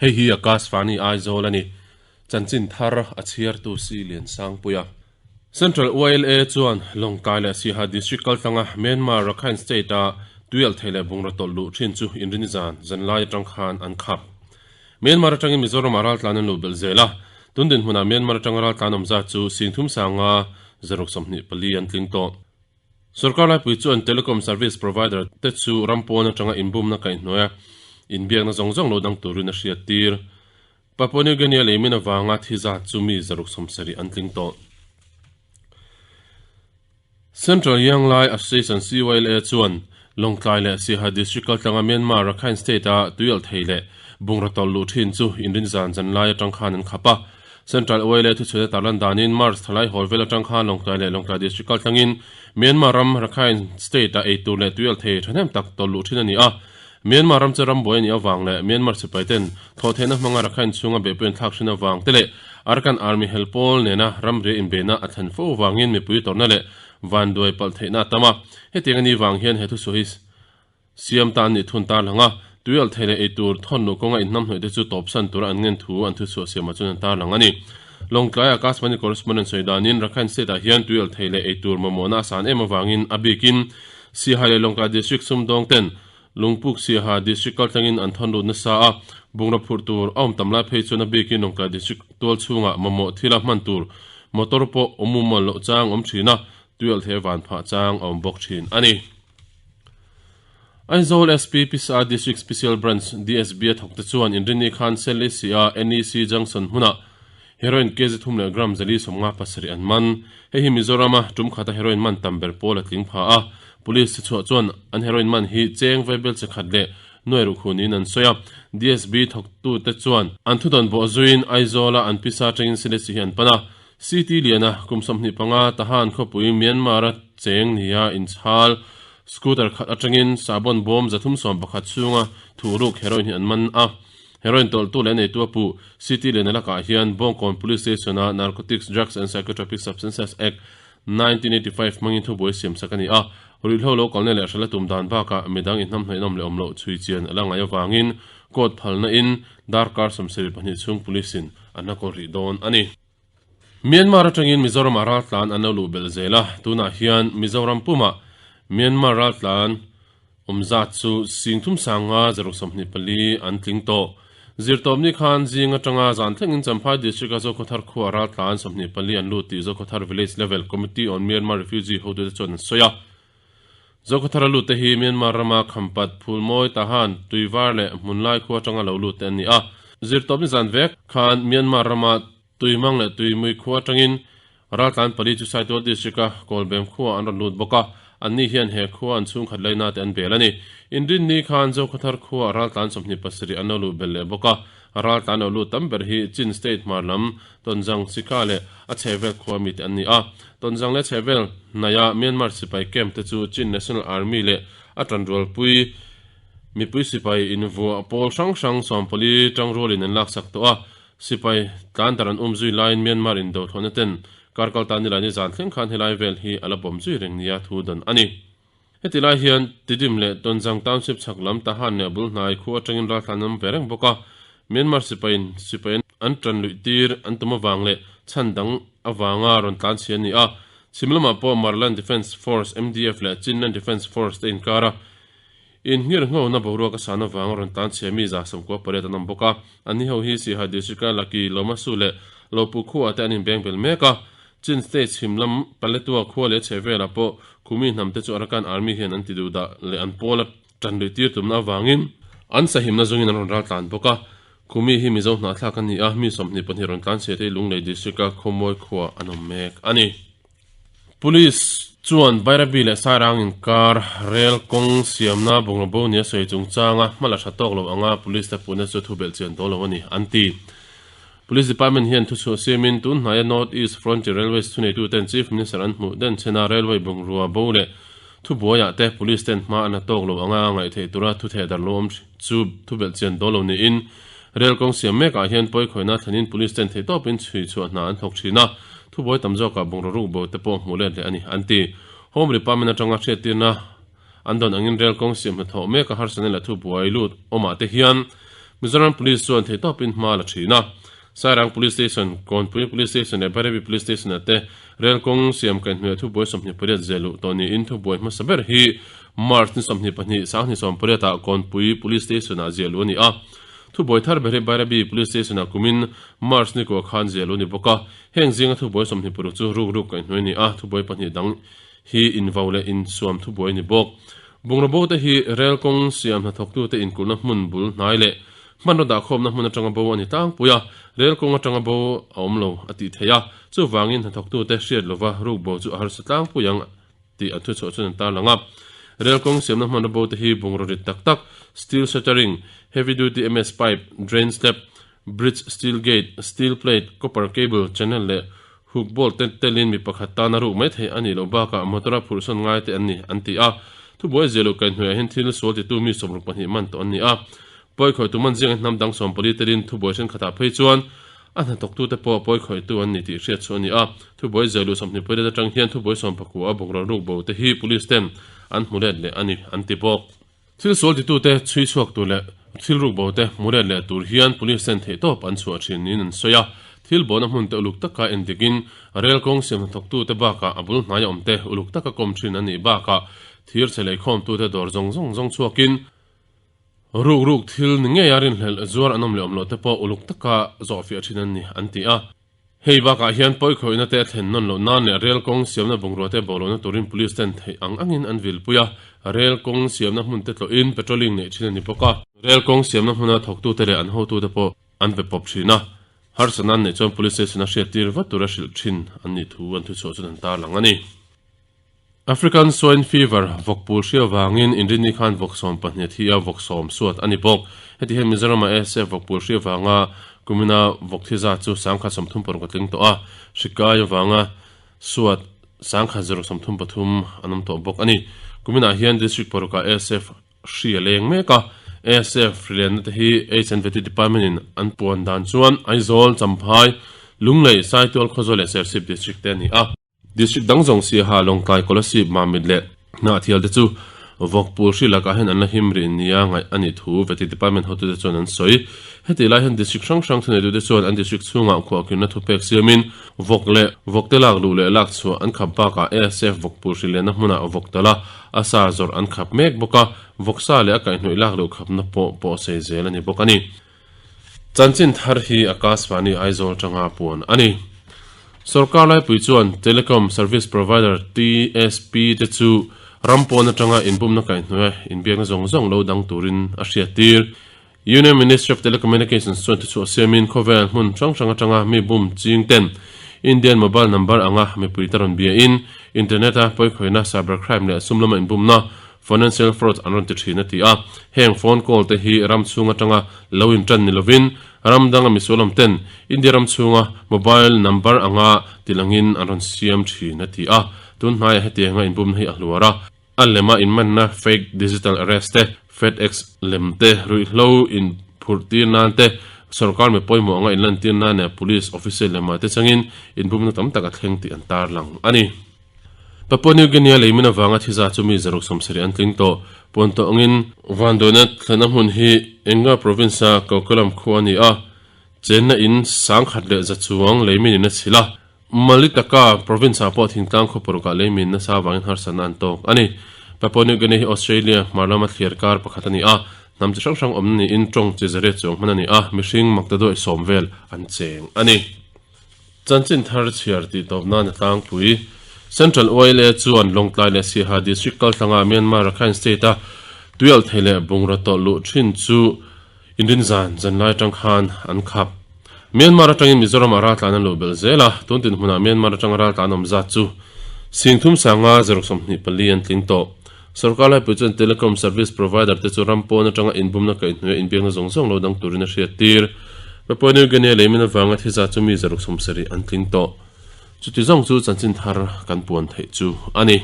Hei hi Akashvani Aizawl a ni. Chanchin thar a chhiartu Si Liansangpuia. Central YLA chuan Lawngtlai leh Siaha District kaltlanga Myanmar Rakhine State-a tuialhthei leh bungraw tawlh luh thin chu inrini zan zanlai atang khan an khap. Myanmar atangin Mizoramah raltlan an luh belh zel a, tun dinhmunah Myanmar atanga raltlan awm zat chu Singthum sanga zaruk 24 an tling tawh. Sorkar laipui chuan telecom service provider te chu ram pawn atanga inbumna kaihhnuaia inbiakna zawng zawng lo dang turin a hriattir. Papua New Guinea leimin avanga thi zat chu mi 70 an tling tawh. Central Young Lai Association, CYLA, chuan Lawngtlai leh Siaha District kaltlanga Myanmar Rakhine State-a tuialhthei leh bungraw tawlh luh thin chu inrin zan zan lai atang khan an khap a. Central YLA thuchhuina tarlan danin March thalai hawl vel atang khan Lawngtlai leh Lawngtlai District kaltlangin Myanmar ram Rakhine State-a eitur leh tuialhthei thahnem tak tawlh luh thin a ni a. Myanmar ram chu rambuai a nih avang leh Myanmar sipai ten thawhtheihna hmanga Rakhine chhunga behpui an thlak hrin avang te leh Arakan Army hel pawl nena ramria inbeihna a thlen fo avangin mipui tawrhna leh vanduai palh theihna a tam a. Hetiang a nih vang hian he thusawi hi siam ta an nih thun tar lang a, tuialh thei leh eitur thawn luh kawnga inhnamhnawih te chu tawpsan tura an ngen thu an thuchhuah siamah chuan an tar lang a ni. Lawngtlai Akashvani correspondent sawi danin Rakhine State ah hian tuialh thei leh eitur mamawhna a san em avangin a bikin Sihai leh Lawngtlai District sumdawng ten Lungpuk Siaha District kaltlangin an thawn lut nasa a, bungraw phurh tur a awm tam lai phei chuan a bikin Lawngtlai District tual chhungah mamawh thila hman tur motor pawh awm mumal loh chang awm thin a, tuialhthei van phah chang a awm bawk thin a ni. Aizawl SP Pisa District Special Branch, DSB, a thawkte chuan Inrinni khan Selesih-a NEC Junction hmunah heroin kg thum leh gram 457 an man. Hei hi Mizorama tum khata heroin man tam ber pawl a tling pha a, Police te chhuah chuan an heroin man hi cheng vaibel che khat leh nuai ruh khu niin an sawi a. DSB thawktute chuan an thudawn bawh zuiin Aizawla an pisa atangin Selesih hi an pan a. CT Liana kum 25 Tahan khawpui Myanmar-a cheng nia inchhal scooter khat atangin sahbawn bawm 311 chhunga thuhruk heroin hi an man a. Heroin tawlhtu leh neitu a puh CT Liana lakah hian Bawngkawn Police Station-a Narcotics Drugs and Psychotropic Substances Act, 1985 hmangin thubuai siam sak a ni a, ruihhlo lo kalna leh hrela tum dan bakah midang inhnamhnawih nawm leh awm loh chhui chian a la ngaih avangin court phalna in darkar 72 chhung police in an la kawl rih dawn a ni. Myanmar atangin Mizoram ah raltlan an lo luh belh zel a, tunah hian Mizoram pumah Myanmar raltlan Awm zat chu sing thum sanga zaruk 24 an tling tawh. Zirtawpni khan zing atanga zan thlengin Champhai District-a Zokhawthar khua raltlan 24 an lut tih Zokhawthar Village Level Committee on Myanmar Refugee hotute chuan an sawi a. Zokhawthara lutte hi Myanmar rama Khampat, Phulmawi, Tahan, Tuivar leh Hmunlai khua atanga lo lutte an ni a. Zirtawpni zan vek khan Myanmar rama Tuimang leh Tuimui khua atangin raltlan pali chu Saitual District-a Kawlbem khua an rawn lut bawk a, anni hian he khua an chhungkhat laina te an bel a ni. Inrinni khan Zokhawthar khua raltlan 27 an lo luh belh leh bawk a, raltlan lo lut tam ber hi Chin State hmar lam Tonzang Sika leh a chhehvel khua mite an ni a. Tonzang leh chhehvel hnaia Myanmar sipai camp te chu Chin National Army leh a tanrualpui mipui sipai invuah pawl hrang hrang 14 tangrualin an laksak tawh a. Sipai tlan dar an um zui laiin Myanmar indo thlawhna ten kar kal ta nilai ni zan thleng khan helai vel hi a la bawm zui reng nia thu dan a ni. Heti lai hian Tidim leh Tonzang Township chhak lam Tahan leh a bul hnai khu atangin raltlan an awm ve reng bawk a, Myanmar sipaiin sipai an tan luih tir an tum avang leh chhan dang avanga rawn tlan chhi an ni a. Chhim lamah pawh Marland Defence Force, MDF, leh Chinland Defence Force te inkar a Inhngir nghawna boruak a san avang a rawn tlan chhe mi 98 an awm bawk a, anni ho hi Siaha District-a Laki, Lomasu leh Lopu khuaah te an inbeng bel mek a. Chin State chhim lam Paletwa khua leh chhe velah pawh Khumi hnam te chu Arakan Army hian an ti duh dah leh an pawl a tan luih tir tumna avangin an sahimna zungin an rawn ral tlan bawk a. Khumi hi Mizo hnahthlak an ni a, mi 22 rawn tlan chhe te hi Lunglei District-a Khawmawi khua an awm mek a ni. Police chuan Bairabi leh Sairang inkar rel kawng siamna bungraw bo nia sawi chungchanga hma la tha tawk lo anga police te puhna chu thu belh chian dawn lo a ni, an ti. Police Department hian thuchhuah siamin tun hnaia North East Frontier Railways thuneituten Chief Minister an hmuh den chhena railway bungrua bo leh thubuaiah te police ten hma an la tawk lo anga ngaihtheih tura thu theh dar lo awm chu thu belh chian dawn lo niin Rel kawng siam mekah hian pawikhawihna thlenin police ten theihtawpin chhui chhuah hna an thawk thin a, thubuai tam zawkah bungraw ruk bo te pawh hmuh let leh a ni, an ti. Home Department atanga hriattirna an dawn angin rel kawng siam hnathawh meka harsatna leh thubuai lut awmah te hian Mizoram Police chuan theihtawpin hma a la thin a. Sairang Police Station, Kawnpui Police Station leh Bairabi Police Station-ah te rel kawng siam kaihhnuaiah thubuai 28 zeh luh tawh niin thubuai hmasa ber hi March ni 22, 2018 ah Kawnpui Police Station-ah ziah luh a ni a. Thubuai thar ber hi Bairabi Police Station-ah kumin March ni kua khan ziah luh a ni bawk a. Heng zinga thubuai 26 chu ruk ruk kaihhnuai a ni a, thubuai pahnih dang hi invau leh insuam thubuai a ni bawk. Bungraw bo te hi rel kawng siam hnathawktute inkulhna hmun bul hnai leh hmanraw dahkhawmna hmun atanga bo a ni tlangpui a, rel kawng atanga bo a awm lo a tih theih a, chuvangin hnathawktute hriat lova ruk bo chu a harsa tlangpui ang tih an thuchhuah chuan an tarlang a. Rel kawng siamna hmanraw bo te hi bungraw rit tak tak, steel shuttering, heavy duty MS pipe, drain slab, Bridge, steel gate, steel plate, copper cable, channel leh hook bolt te telin mi pakhat tana ruk mai theih a nih loh bakah motor a phurhsawn ngai te an ni, an ti a. Thubuai zia loh kaihhnuaiah hian thil sual titu mi 62 man tawh an ni a. Pawikhawihtu man zingah hnam dang 14 telin thubuai thenkhatah phei chuan a hnathawktute pawh pawikhawihtu an ni tih hriat chu a ni a. Thubuai zia luh 28 atang hian thubuai 19 a bungraw ruk bo te hi police ten an hmu let leh a ni, an ti bawk. Thil sual titute chhui chhuak tur leh thil ruk bote hmu let leh tur hian police ten theihtawp an chhuah thin niin an sawi a. Thil bona hmun te uluk taka endikin rel kawng siam hnathawktute bakah a bul hnaia awmte uluk taka kawm thin an nih bakah thir che leikhawmtute dawr zawng zawng zawng chhuakin ruk ruk thil ni ngeia rinhlelh zuar an awm leh awm loh te pawh uluk taka zawhfiah thin an ni an ti a. Hei bakah hian pawikhawihna te a thlen nawn loh nan leh rel kawng siamna bungrua te bo lohna turin police ten theih ang angin an vilpui a, rel kawng siamna hmun te tlawhin patrolling neih thin a ni bawk a. Rel kawng siamna hmuna thawktute leh an hotute pawh an pe pawp thin a, harsatna an neih chuan police station a hriattir vat tura hrilh thin an nih thu an thuchhuah chuan an tarlang a ni. African Swine Fever, vawk pul hria vangin Inrinni khan vawk 12 a thi a, vawk sawm suat a ni bawk. Heti hian Mizoram-ah ASF vawk pul hria vanga kumina vawk thi zat chu 136 a tling tawh a, hri kai avanga suat 1033 an awm tawh bawk a ni. Kuminah hian District parukah ASF hri a leng mek a, ASF hrilenna te hi HNVT Department in an puan dan chuan Aizawl, Champhai, Lunglei, Saitual, Khawzawl leh Serchhip District te a ni a. District dang zawng Siaha, Lawngtlai, Kolasib, Mamit leh Hnahthial te chu vawk pul hri lakah hian an la him rih nia ngaih a nih thu Vety Department hotute chuan an sawi. Hetih lai hian District hrang hrang thuneitute chuan an District chhungah khuahkirna thupek siamin vawk leh vawkte lak luh leh lak chhuah an khap bakah ASF vawk pul hri lenna hmunah vawk tala a sa zawrh an khap mek bawk a, vawk sa leh a kaihhnawih lak luh khapna pawh pawh sei zel a ni bawk a ni. Chanchin thar hi Akashvani Aizawl atanga puan a ni. Sorkar laipui chuan Telecom Service Provider, TSP, te chu ram pawn atanga inbumna kaihhnuaia inbiakna zawng zawng lo dang turin a hriattir. Union Ministry of Telecommunications chuan thuchhuah siamin khawvel hmun hrang hrang atanga mi bum ching ten Indian mobile number anga mipuite rawn biain internet-a pawikhawihna, cybercrime leh sum lama inbumna Financial fraud an rawn ti thin a ti a, heng phone call te hi ram chhung atanga lo in tan ni lovin ram danga misual awm ten India ram chhunga mobile number anga tilangin an rawn siam thin a ti a, tun hnaiah hetianga inbumna hi a hluar a, a lema inmanna fake digital arrest te, FedEx lem te, ruihhlo inphurh tir nan te, sorkar mi pawimawh anga inlantir nan leh police official lemah te changin inbumna tam tak a thleng tih an tarlang a ni. Papua New Guinea lei min avanga thi za chu mi 170 an tling tawh. Puan tawh angin vanduaina thlenna hmun hi Enga province-a Kokolam khua a ni a, chenna in 1100 chuang lei min in a chhilh a. Malitaka province-ah pawh thingtlang khaw parukah lei min nasa avangin harsatna an tawk a ni. Papua New Guinea hi Australia hmar lama thliar kar pakhat a ni a, hnam chi hrang hrang awmna niin tawng chi zariat chuang hman a ni a, mihring maktaduai sawm vel an cheng a ni. Chanchin thar chhiar tih tawp nan a tlangpui. Central OLA chuan Lawngtlai leh Siaha District kaltlanga Myanmar Rakhine State-a tuialh thei leh bungraw tawlh luh thin chu inrin zan zanlai atang khan an khap. Myanmar atangin Mizoram ah raltlan an luh belh zel a, tun tin hmunah Myanmar atanga raltlan awm zat chu 3524 an tling tawh. Sorkar laipui chuan telecom service provider te chu ram pawn atanga inbumna kaihhnuaia inbiakna zawng zawng lo dang turin a hriattir. Papua New Guinea lei min avanga thi zat chu mi 170 an tling tawh. Chuti zawng chu chanchin thar kan puan theih chu a ni.